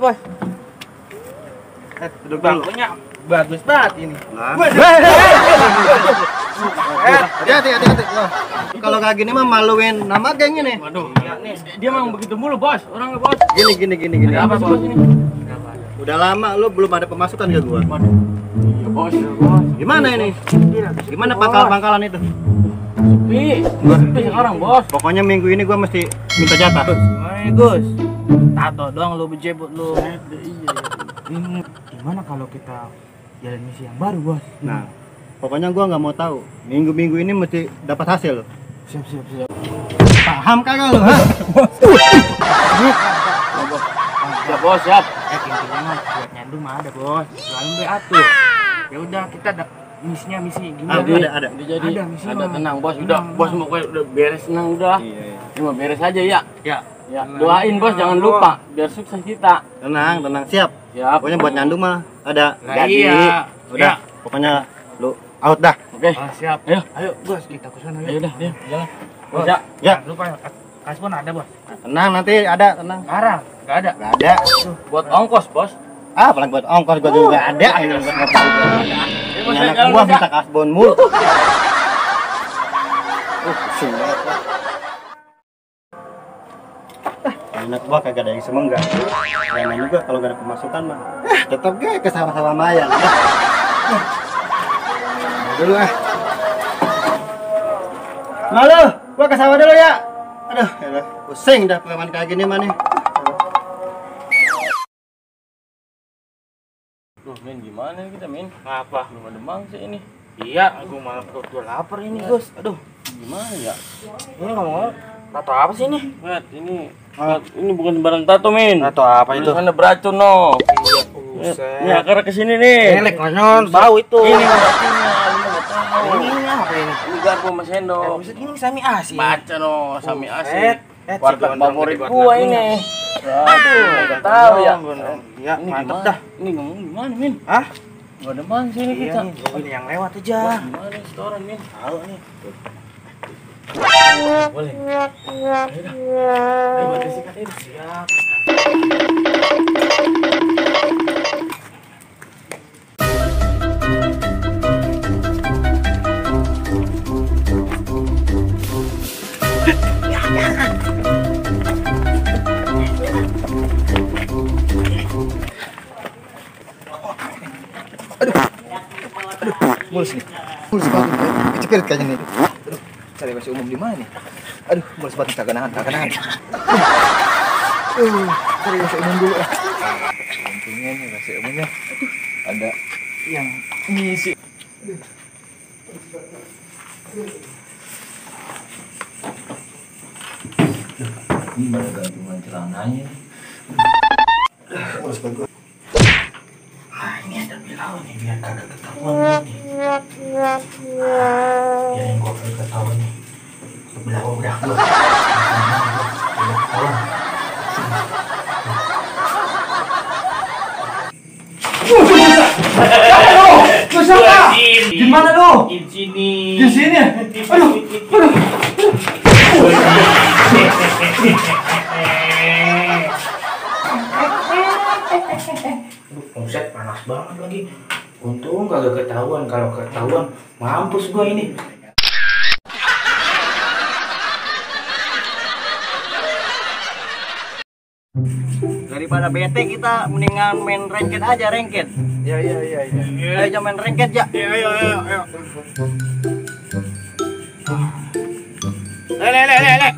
bos. Duduk dulu. Bangkunya bagus banget ini. Hati-hati. Kalau kayak gini mah maluin nama geng ini. Waduh, ya, nih dia memang begitu mulu bos, orangnya bos. Gini. Apa sih bos ini? Udah lama lu belum ada pemasukan ke gua. Iya bos, bos. Gimana ini? Gimana pangkalan itu? Sepi sekarang bos. Pokoknya minggu ini gua mesti minta jatah. Gus, tato doang lu bejebut lu. Ini gimana kalau kita jalan misi yang baru bos? Nah, pokoknya gua nggak mau tahu. Minggu-minggu ini mesti dapat hasil. Siap. Paham kagak lu? Ha? Ya bos, siap. Intinya mah buat nyandu mah ada bos. Selalu diatur. Ya udah kita ada misi gimana? Ada. Ada misi. Ada tenang bos. Udah bos mau udah beres tenang udah. Iya. Cuma beres aja ya. Ya. Doain bos jangan lupa biar sukses kita. Tenang, siap. Ya. Pokoknya buat nyandu mah ada. Jadi. Udah. Pokoknya lu out dah. Oke. Siap. Ayo bos kita ke sana. Ayo dah, jalan. Bos. Ya. Lupa kaspon ada bos. Tenang, nanti ada, tenang. Sekarang enggak ada. Enggak ada. Buat ongkos bos. Apalagi buat ongkos gua juga ada. Ayo buat ongkos juga ada. Anak gua minta kasbon mulu. Pusing banget. Anak gua kagak ada yang semenggak. Karena juga kalau gak ada pemasukan mah tetap gue ke sawah-sawah Maya. Dulu Malu, gua ke sawah dulu ya. Aduh, pusing dah preman kayak gini mah nih. Duh, Min, gimana kita, Min? Apa? Belum ada mangsa ini. Iya, aku malah perut gua lapar ini, Gus. Aduh, gimana ya? Ini ngomong tato apa sih ini? Wet, ini bukan sembarang tato, Min. Tato apa itu? Ada beracun, no. Iya, buset. Ini akar kesini nih. Elek, konyon, bau itu. Ini beracunnya, lu nggak tahu. Ini apa ini? Ini garpu sama sendok. Buset, ini sami asi. Baca, no, sami asi. Warteg favorit gua ini. Aduh, nggak tahu ya. Ya, mantep dah. Ini ngomong gimana, Min? Hah? Gak ada mangsa ini kita. Ini yang lewat aja. Gimana setoran, Min? Tahu nih. Boleh. Ayo buat sikat ini. Siap. Mulus banget. Kecepirit kayaknya nih. Aduh, cari WC umum di mana nih? Aduh, mulus banget, kagak nahan. Cari WC umum dulu. Untungnya nih WC umumnya. Ada yang ngisi. Ini mana gantungan celananya nih. Mulus banget. Ini ada bilau nih biar kagak ketahuan nih. Yang gua kagak ketahuan nih. Bilau udah gua. Udah ketahuan. Di mana lo? Di sini. Di sini. Aduh. Buset, panas banget lagi. Untung kagak ketahuan. Kalau ketahuan mampus gua ini. Daripada bete kita mendingan main ranked aja, ranked. Iya. Ayo main ranked ya. Ayo. Le.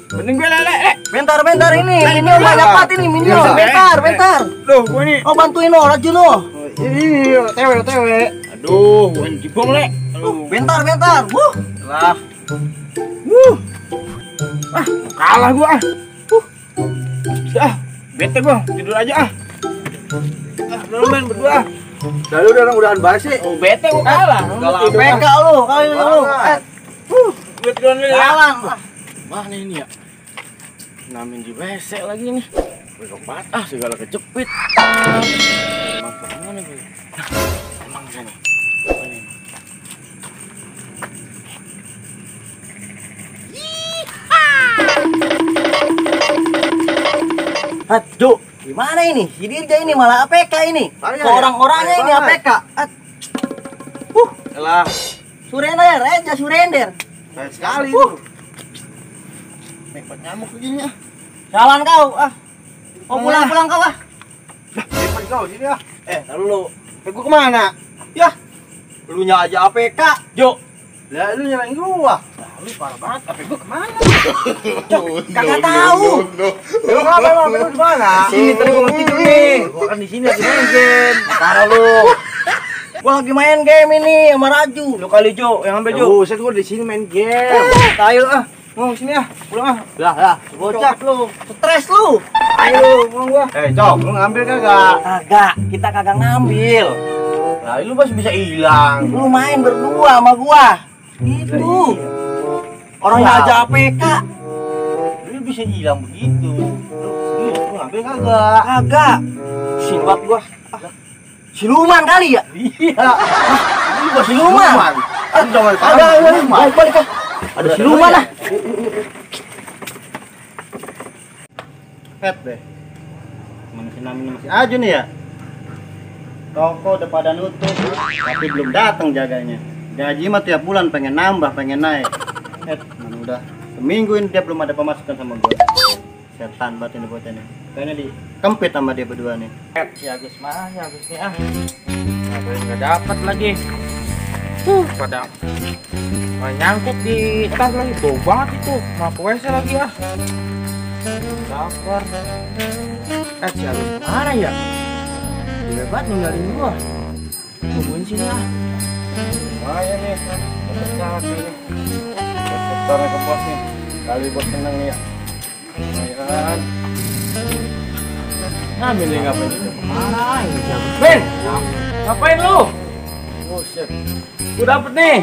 Mending gue lele. Bentar ini. Minion banyak banget ini, minion. Bentar. Loh, gue ini. Oh, bantuin lo, rajin lo. Ini tewe. Aduh, gue jibong, Le. Bentar. Lah. Kalah gua. Bete gua, tidur aja lu main berdua. Udahan basi. Oh, bete gua kalah. Galah PK lu, kali lu. Gue tiduran dulu ya. Mana ini ya? Namin di WC lagi nih. Gue segala kejepit. Emang kemana gue? Emang sana. Aduh, Gimana ini? Si Dirja ini malah APK ini. Ke orang-orangnya ini APK. Elah. Surender, Reja surender. Baik sekali. Nekot nyamuk begini ah. Jalan kau ah. Mau pulang kau ah. Cepat kau sini ah. Lalu gua kemana? Ya. Lu nya aja APK, Jo. Lah lu nyalain gua. Lu parah banget, HP gua kemana? Kagak tahu. Lu ngapain lu di mana? Di sini tadi gua tidur nih. Gua kan di sini lagi main game. Taruh lu. Gua lagi main game ini sama Raju. Lu kali Jo, yang ambil Jo. Buset gua di sini main game. Ayo ah. Mau sini ah. Pulang ah. Lah, Bocah lu. Stres lu. Ayo, mau gua. Cok, lu ngambil kagak? Kagak, kita kagak ngambil. Lah, lu masih bisa hilang. Lu main berdua sama gua. Itu. Orangnya aja APK. Lu bisa hilang begitu. Lu ngambil kagak? Kagak. Simbak gua. Siluman kali ya? Iya. Lu gua siluman. Jangan Balik. Ada siluman ah. Pet deh. Manusia namanya masih aja nih ya. Toko udah pada nutup, tapi belum datang jaganya. Gaji mah tiap bulan pengen nambah, pengen naik. Mana udah seminggu ini dia belum ada pemasukan sama gue. Setan banget ini buat ini. Kayaknya dikempit sama dia berdua nih. Ya Gus nih ah. Nggak dapat lagi. Pada nyangkut di tas lagi, bau banget itu. Mau ke WC lagi ah. Lapar. Si Agus mana ya? Hebat ninggalin gua. Tungguin sini ah. Lumayan nih. Dapat nih. Setornya ke bos nih. Kali bos seneng nih ya. Lumayan. Nah, milih ngapain itu? Kemana ini si Agus? Ben! Ngapain lu? Buset. Gua dapet nih.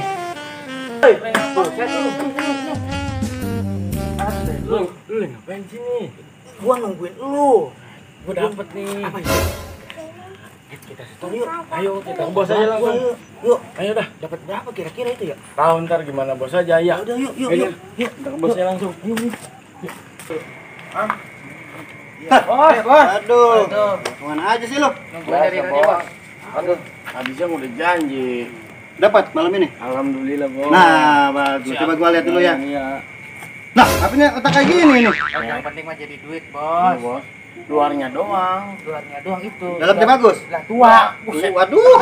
Lu ngapain sini? Gua nungguin lu. Gua dapet nih. Apa itu? Kita setor yuk. Ayo kita ke bos aja langsung. Yuk. Ayo dah. Dapat berapa kira-kira itu ya? Tahu ntar gimana bos aja ya. Udah yuk. Kita ke bos aja langsung. Yuk. Ah. Bos. Aduh. Kemana aja sih lo? Dari tadi, Bos. Aduh, habisnya udah janji. Dapat malam ini? Alhamdulillah, Bos. Nah, bagus. Coba gua lihat dulu ya. Iya. Nah, apanya otak kayak gini nih? Yang penting mah jadi duit, Bos. Bos. Luarnya doang. Luarnya doang itu. Dalamnya bagus. Lah tua. Waduh.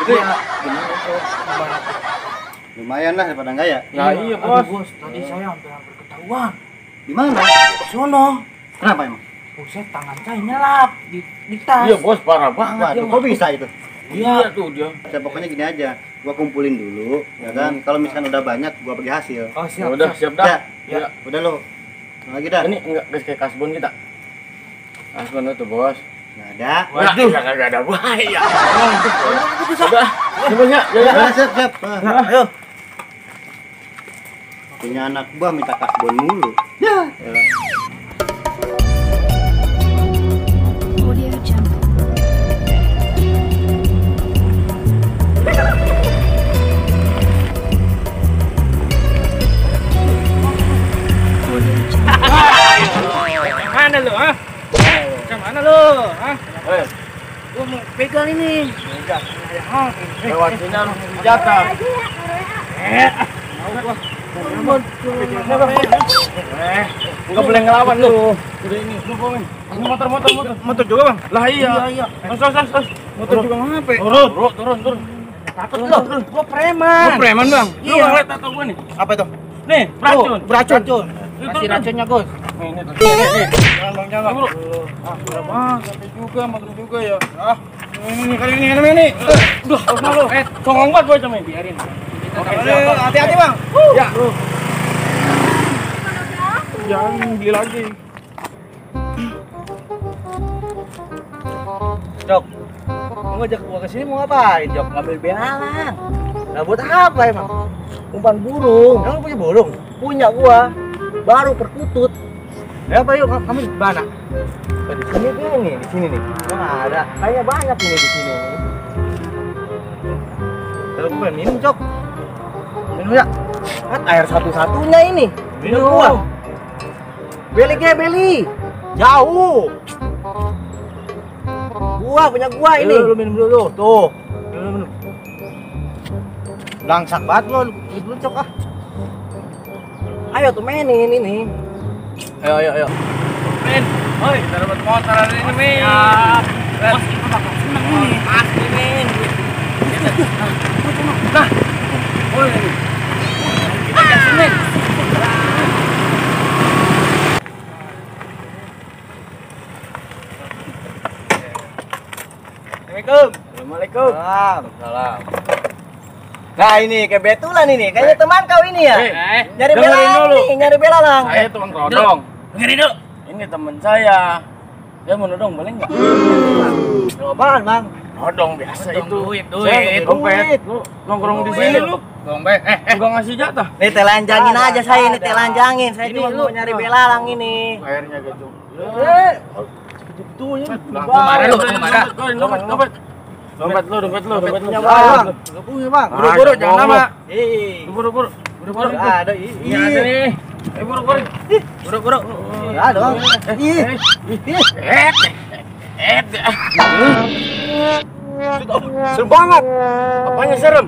Itu ya. Gimana, Bos? Gimana? Lumayan lah daripada enggak ya? Ya iya, Bos. Bos, tadi saya hampir ketahuan. Di mana? Sono. Kenapa emang? Buset, tangan saya nyelap di tas. Iya, Bos, parah banget. Waduh, kok bisa itu? Iya tuh dia. Ya, pokoknya gini aja, gua kumpulin dulu, ya kan? Kalau misalkan udah banyak, gua bagi hasil. Oh, Ya udah, siap dah. Ya, udah lo. Lagi dah. Ini enggak guys kayak kasbon kita. Kasbon itu, Bos. Nggak ada. Waduh, enggak ada bahaya. Udah, semuanya. Ya, siap. Ayo. Punya anak gua minta kasbon mulu. Ya. Audio Jungle. Mana lu, ah? Mana lu, ah? Gua mau pegang ini. Lewat sini lu jatah. Enggak boleh ngelawan lu. Udah ini, lu komen. Ini motor juga, Bang. Lah iya. Tos. Motor juga ngapain? Turun. Takut lo. Gua preman. Lu preman, Bang. Lu Iya. ngeliat tato gua nih. Apa itu? Nih, beracun. Kasih racunnya, Gus. Ini tuh. Nih. Jangan, Bang. Ah, berapa? Sampai juga, motor juga ya. Ah. Ini kali ini. Duh, lu. Songong banget gua cuma biarin. Oke, Hati-hati, Bang. Ya. Jangan beli lagi. Jok. Lu ngajak gua kesini mau ngapain, Jok? Ngambil belalang. Lah buat apa emang? Umpan burung. Emang lu punya burung? Punya gua. Baru perkutut. Ya apa yuk, kami di mana? Di sini nih, di sini nih. Wah, ada. Kayaknya banyak ini di sini. Terus gue minum, Cok. Minum ya. Kan air satu-satunya ini. Minum gua. Beli. Jauh. Punya gua ini. Lu minum dulu. Tuh. Minum. Langsak banget lu cok ah. Ayo tuh mainin ini. Ayo. Min, oi, kita dapat motor hari ini, Min. Bos, kita bakal seneng nih. Pasti, Min. Nah, boleh nih. Kita gasin, Min. Assalamualaikum. Salam. Nah ini kayak betulan ini, kayaknya teman kau ini ya. Nyari belalang nih, nyari belalang. Saya tukang todong. Dengerin dulu. Ini teman saya. Dia mau nodong boleh nggak? Apaan bang? Nodong biasa itu. Duit. Dompet. Lu nongkrong di sini lu. Dompet. Juga ngasih jatah. Nih telanjangin aja saya ini telanjangin. Saya cuma mau nyari belalang ini. Airnya gitu. Betul ya. Marah lu. Dompet lu. Punya bang. Lu punya bang. Buru-buru jangan lama. Buru-buru. Ada Ini ada nih. Buru-buru. Ada bang. Serem banget. Apanya serem?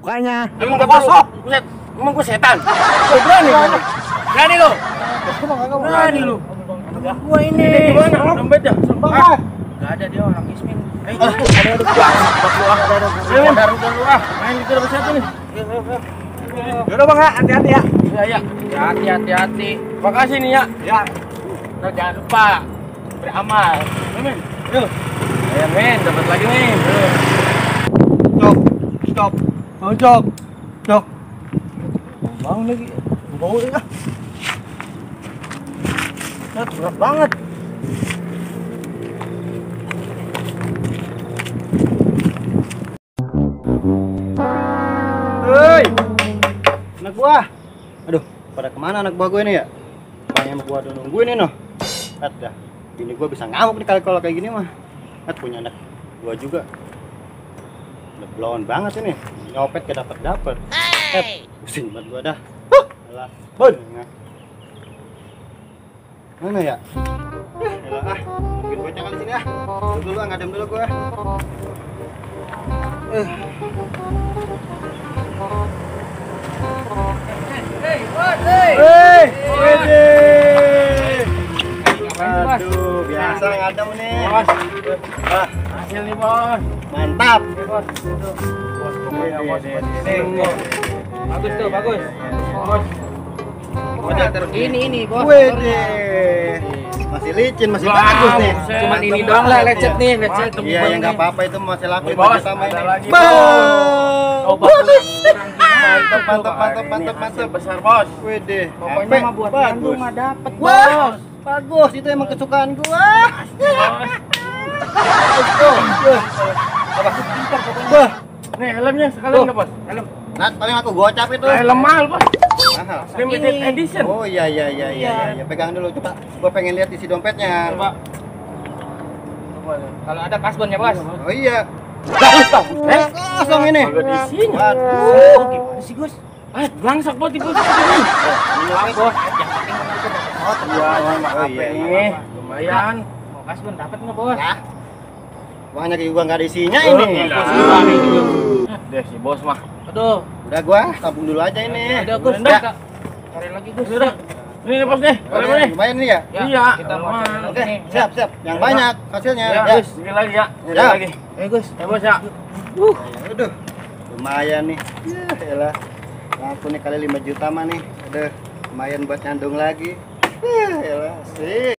Bukannya. Emang gak kosong. Buset. Emang gua setan. Berani lu. Berani lu. Gua ini. Gimana? Dompetnya. Serem banget. Gak ada dia orang Ismin. Udah main kita dapat satu nih. Yaudah bang, hati-hati ya. Iya. Hati-hati. Makasih nih ya. Ya. Nah, jangan lupa beramal. Amin. Yuk. Ayo men, dapat lagi nih. Stop. Cok. Bang lagi. Bau ya. Berat banget. Hei, anak buah. Aduh, pada kemana anak buah gue ini ya? Pengen gua udah nungguin ini noh. Lihat dah, bini gua bisa ngamuk nih kalau kayak gini mah. Lihat punya anak gua juga. Udah blown banget ini. Nyopet gak dapet. Pusing banget gua dah. Alah, bun. Mana ya? Elah mungkin bocah kali sini ah. Dulu ngadem dulu gua. Aduh, biasa ngadem nih. Hasil nih, Bos. Mantap. Bos. Bagus tuh, bagus. Bos. Ini bos. Wede. Masih licin, masih bagus nih. Cuman ini doang lah lecet nih, lecet. Iya, yang enggak apa-apa itu masih laku Bos, baju sama ada ini. lagi, Bos. Mantap. Besar, Bos. Wede. Pokoknya mah buat bagus. mah dapat, Wah, Bos. bagus. Itu emang kesukaan gua. Wah, Nih helmnya sekalian nggak, Bos? Helm. Nat, paling aku gocap itu. Helm mahal, Bos. Mahal. Limited edition. Oh iya. Pegang dulu coba. Gua pengen lihat isi dompetnya. Coba. Kalau ada kasbon ya, Bos. Oh iya. Kosong ini. Agak di sini. Waduh. Gimana sih Gus? Langsak Bos itu. Bos. Oh iya nih. Lumayan. Mau kasbon dapat nggak bos? Lah. Uangnya juga nggak ada isinya ini. Deh si Bos mah. Aduh. Udah gua tabung dulu aja ini. Udah Gus. Udah. Cari lagi Gus. Udah. Ini Bos nih. Boleh. Lumayan nih ya. Iya. Kita mau Oke, siap. Yang banyak hasilnya. Ya, Ya. Gus, lagi ya. Ya. Lagi. Gus. Ya, Bos ya. Aduh. Lumayan nih. Ya elah. Laku nih kali 5 juta mah nih. Aduh, lumayan buat nyandung lagi. Ya elah, sih.